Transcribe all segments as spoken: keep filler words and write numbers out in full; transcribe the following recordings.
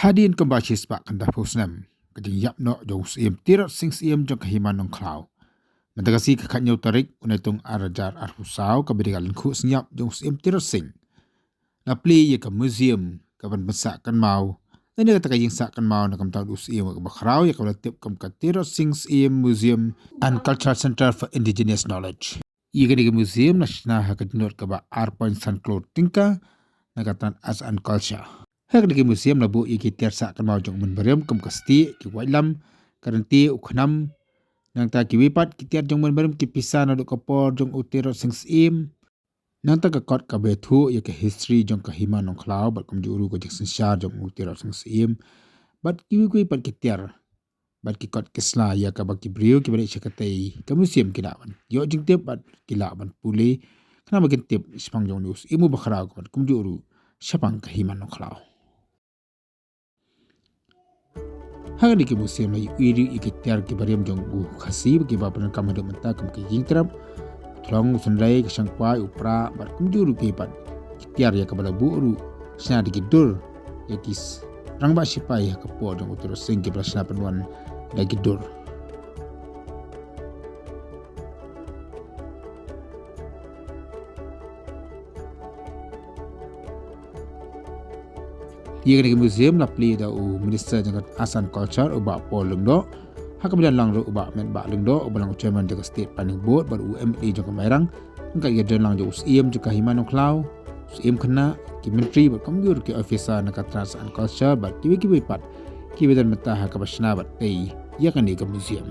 Hadien kumba shispah khyndai phew snem, ka jingïap noh jong u Syiem Tirot Sing Syiem jong ka Hima Nongkhlaw. Mynta ka sngi ka khatñiew tarik u Naitung ar hajar arphew saw, ka bynta ka lyngkhuh sngap jong u Syiem Tirot Sing. La plie ïa ka museum kaban pynsah kynmaw. Lane kata ka ïing sah kynmaw na ka bynta u Syiem kaba khraw ïa kaba la tip kum ka Tirot Sing Syiem Museum and Cultural Center for Indigenous Knowledge. Ïa kane ka museum la shna ha ka jingmut kaba ar point san klur tyngka na ka tnat Arts and Culture. Ha kane ka museum la buh ïa ki tiar sah kynmaw jong u mynbarim kum ka stieh, ki waitlam, ka ryntih, u khnam. Nangta kiwei pat ki tiar jong u mynbarim, ki pisa naduh ka por jong u Tirot Sing Syiem. Nangta ka kot kaba ïathuh ïa ka history jong ka Hima Nongkhlaw bad kumjuh ruh ka jingsynshar jong u Tirot Sing Syiem. Bad kiwei kiwei pat ki tiar bad ki kot ki sla ïa kaba ki briew kiba leit sha katei ka museum ki lah ban ïoh jingtip bad ki lah ban pule, khnang ba kin tip shaphang jong u Syiem uba khraw bad kumjuh ruh shaphang ka Hima Nongkhlaw. Ha kane ka museum la ïohi ruh ïa ki tiar kiba riam jong u Khasi kiba pyndonkam haduh mynta kum ka ïing trep, u thlong, u synrei, ka shangkwai, u prah bad kumjuh ruh ki pat ki tiar ïa kaba la buh ruh shna da ki dur ïa ki s-, rangbah sipai ha ka por jong u Tirot Sing kiba la shna pynwan da ki dur. Ïa kane ka museum la plie da u Minister jong ka Arts and Culture u Bah Paul Lyngdoh. Ha kaba don lang ruh u Bah Metbah Lyngdoh uba long u Chairman jong ka State Planning Board bad u M L A jong ka Mairang. Ryngkat ïa ka don lang jong u Syiem jong ka Hima Nongkhlaw, u Syiem Khynnah, ki Myntri bad kumjuh ki officer na ka tnat Arts and Culture bad kiwei kiwei pat kiba don bynta ha kaba shna bad tei ïa kane ka museum.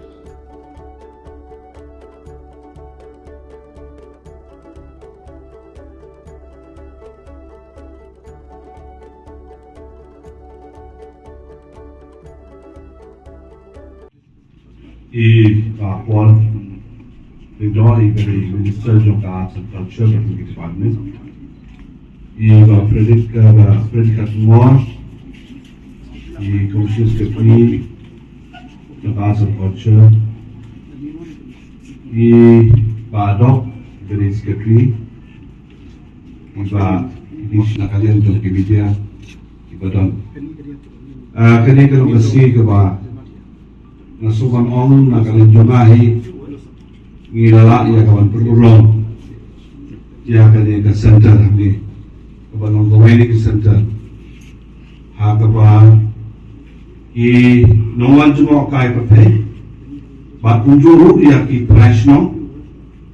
I Bah Paul Lyngdoh, i ba dei Minister jong ka Arts and Culture ka jong ka department. I Bah Frederick, eh, Bah Frederick Khartngor, i Commissioner Secretary jong ka Arts and Culture. I Bah Doc, i ba dei Secretary. I Bah Dish na ka liang jong ki media. I ba don. Ah, kane ka long ka sngi kaba nga sngewbha ban ong na ka liang jong nga hi ngi la lah ïa ka ban pynurlong ïa kane ka center hangne kaba long ka Waiting Center. Ha kaba ki nongwan jngohkai pyrthei bad kumjuh ruh ïa ki trai shnong,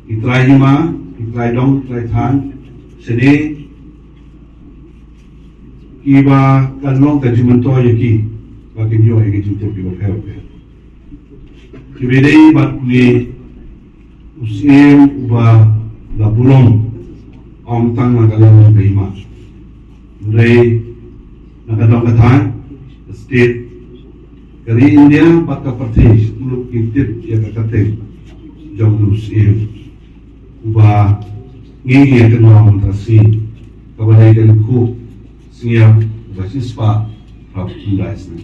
ki trai hima, ki trai dong, ki trai thaiñ, shane kiba kan long ka jingmyntoi ïa ki ba kin ïoh ïa ki jingtip kiba pher bapher. Kiba dei bad une u Syiem uba la burom ym tang na ka liang jong ka hima, hynrei na ka dong ka thaiñ, ka state, ka ri India bad ka pyrthei, shu tip ïa ka kyrteng jong u Syiem uba ngi ïa kynmaw mynta ka sngi, kaba dei ka lyngkhuh sngi ïap kaba shispah hynriew khyndai snem.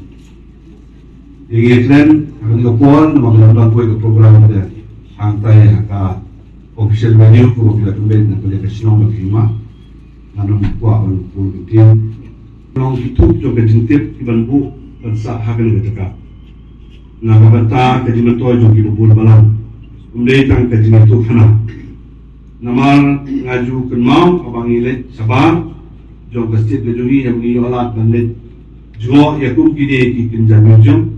Ïa ngi kren ha kane ka por namar ka dang don kawei ka program ba dei hangtai ha ka official venue kaba ki la pynbeit na ka liang ka shnong bad ka hima. Ngan ym kwah ban bun ktien. Long ki thup jong ka jingtip ki ban buh ban sah ha kane ka jaka na ka bynta ka jingmyntoi jong kiba bun balang. Ym dei tang ka jingïathuhkhana. Namar nga ju kynmaw haba ngi leit shabar jong ka state ka jong ngi, haba ngi ïoh lad ban leit jngoh ïa kum kine ki kynja museum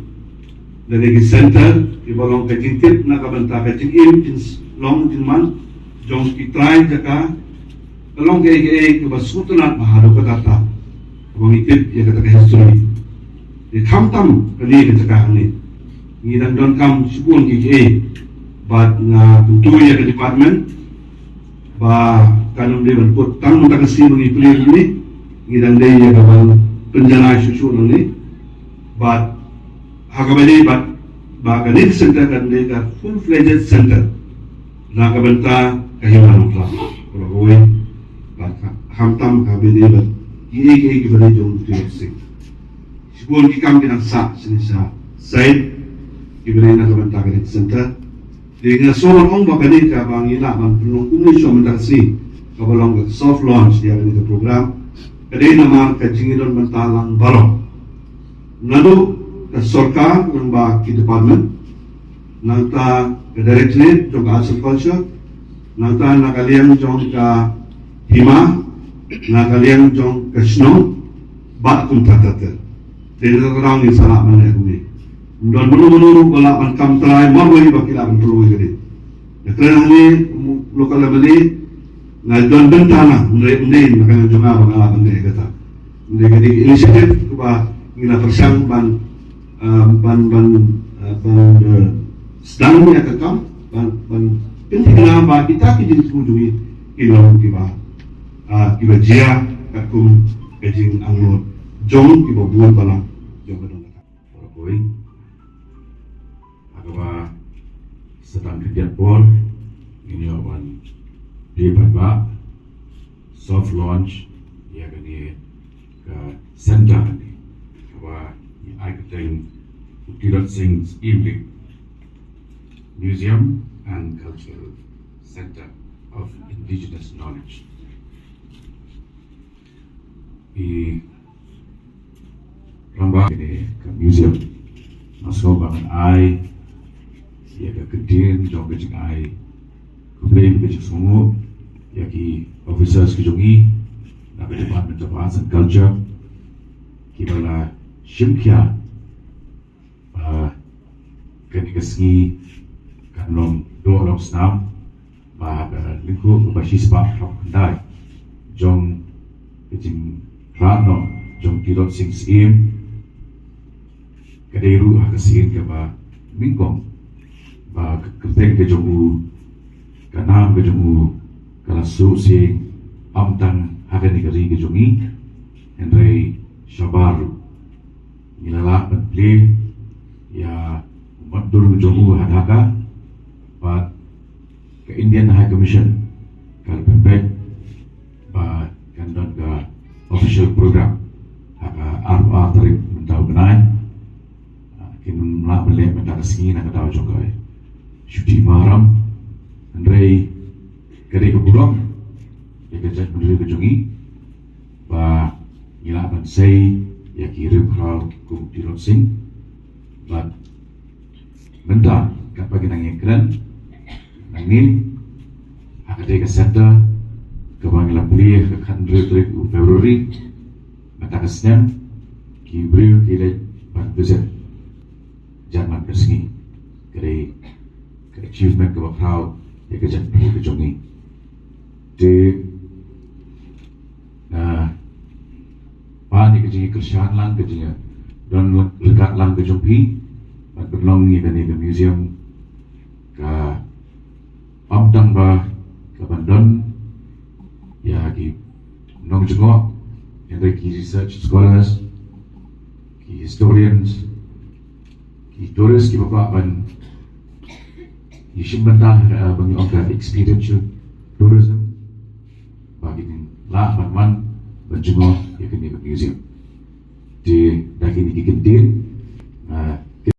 lane ki center kiba long ka jingtip na ka bynta ka jingim, jinglong jingman jong ki trai jaka, ka long kaei kaei kaba sngewtynnat bha haduh katta katta haba ngi tip ïa kata ka history. Te khamtam kane ka jaka hangne ngi dang donkam shibun kiei kiei bad nga kyntu ïa ka department ba kan ym dei ban kut tang mynta ka sngi ba ngi plie hangne, ngi dang dei ïa ka ban pynjanai shuh shuh nangne. Bad ha kaba dei bad ba kane ka center kan dei ka full fledged center na ka bynta ka hima Nongkhlaw. Kaba kawei bad khamtam kaba dei bad kiei kiei kiba dei jong u Tirot Sing. Shibun ki kam ki dang sah shane sha side kiba dei na ka bynta kane ka center. Te nga sngewbha ban ong ba kane kaba ngi lah ban pynlong kumne shuwa mynta ka sngi kaba long ka soft launch ïa kane ka program ka dei namar ka jingïadon bynta lang baroh. Naduh ka sorkar, nangba ki department, nangta ka directorate jong ka arts and culture, nangta na ka liang jong ka hima, na ka liang jong ka shnong, bad kumta ter ter. Te na ka daw ngi sa lah ban leh kumne. Don mano mano ruh ba lah ban kam trai, mar wei ba ki lah ban pynroi ka dei. Na kren hangne, local M L A, nga don bynta na, ym dei, ym dei na ka liang jong nga ba nga lah ban leh kata. Ym dei, ka dei initiative kaba ngi la pyrshang ban, ah, ban, ban, ah, ban, eh, sdang ïa ka kam, ban, ban pynthikna ba kita ki jingthmu jong ngi ki long kiba, ah, kiba jia katkum ka jingangnud jong kiba bun balang jong ka dong ka thaiñ. Para bangeit, ha kaba sa tang khyndiat por ngin ïoh ban plie paidbah, soft launch ïa kane ka center, kaba ngi ai kyrteng u Tirot Sing Syiem Museum and Cultural Center of Indigenous Knowledge. I rangbah, kane ka museum, nga sngew ba ngan ai ïa ka ktien jong ka jingai khublei bad ka jingsngewnguh ïa ki officers ki jong ngi na ka Department of Arts and Culture, kiba la shim khia ba kane ka sngi kan long doh long snam, ba ha ka lyngkhuh kaba shispah hynriew khyndai jong ka jingkhlad noh jong u Tirot Sing Syiem, ka dei ruh ha ka sien kaba nyngkong ba ka kyrteng ka jong u, ka nam ka jong u, ka la shu sing ym tang ha kane ka ri ka jong ngi, hynrei shabar ruh. Ngi la lah ban plie ïa u mutdur jong u ha Dhaka, bad ka Indian High Commission ka la pynbeit ba kan don ka official program ha ka arphew ar tarik mynta u bnai. Ah, kin lah ban leh mynta ka sngi na ka daw jong ka shuti Maharam. Hynrei ka dei ka burom ïa ka jaitbynriew ka jong ngi ba ngi lah ban sei ïa ki riewkhraw kum u Tirot Sing. Bad mynta katba ngi nang ïakren nangne, ha katei ka center kaba ngi la plie ha ka khathynriew tarik u February mynta ka snem, ki briew ki leit ban visit jan man ka sngi. Ka dei ka achievement kaba khraw ïa ka jaitbynriew ka jong ngi. Te, ah, ban ïa ka jingïakyrshan lang, ka jingïadon lang, ryngkat lang ka jong phi ban pynlong ïa kane ka museum, ka ym tang ba ka ban don ïa ki nongjngoh, hynrei ki research scholars, ki historians, ki tourist kiba kwah ban ïashim bynta, eh, ba ngi ong ka experiential tourism, ba kin lah ban wan ban jngoh ïa kane ka museum.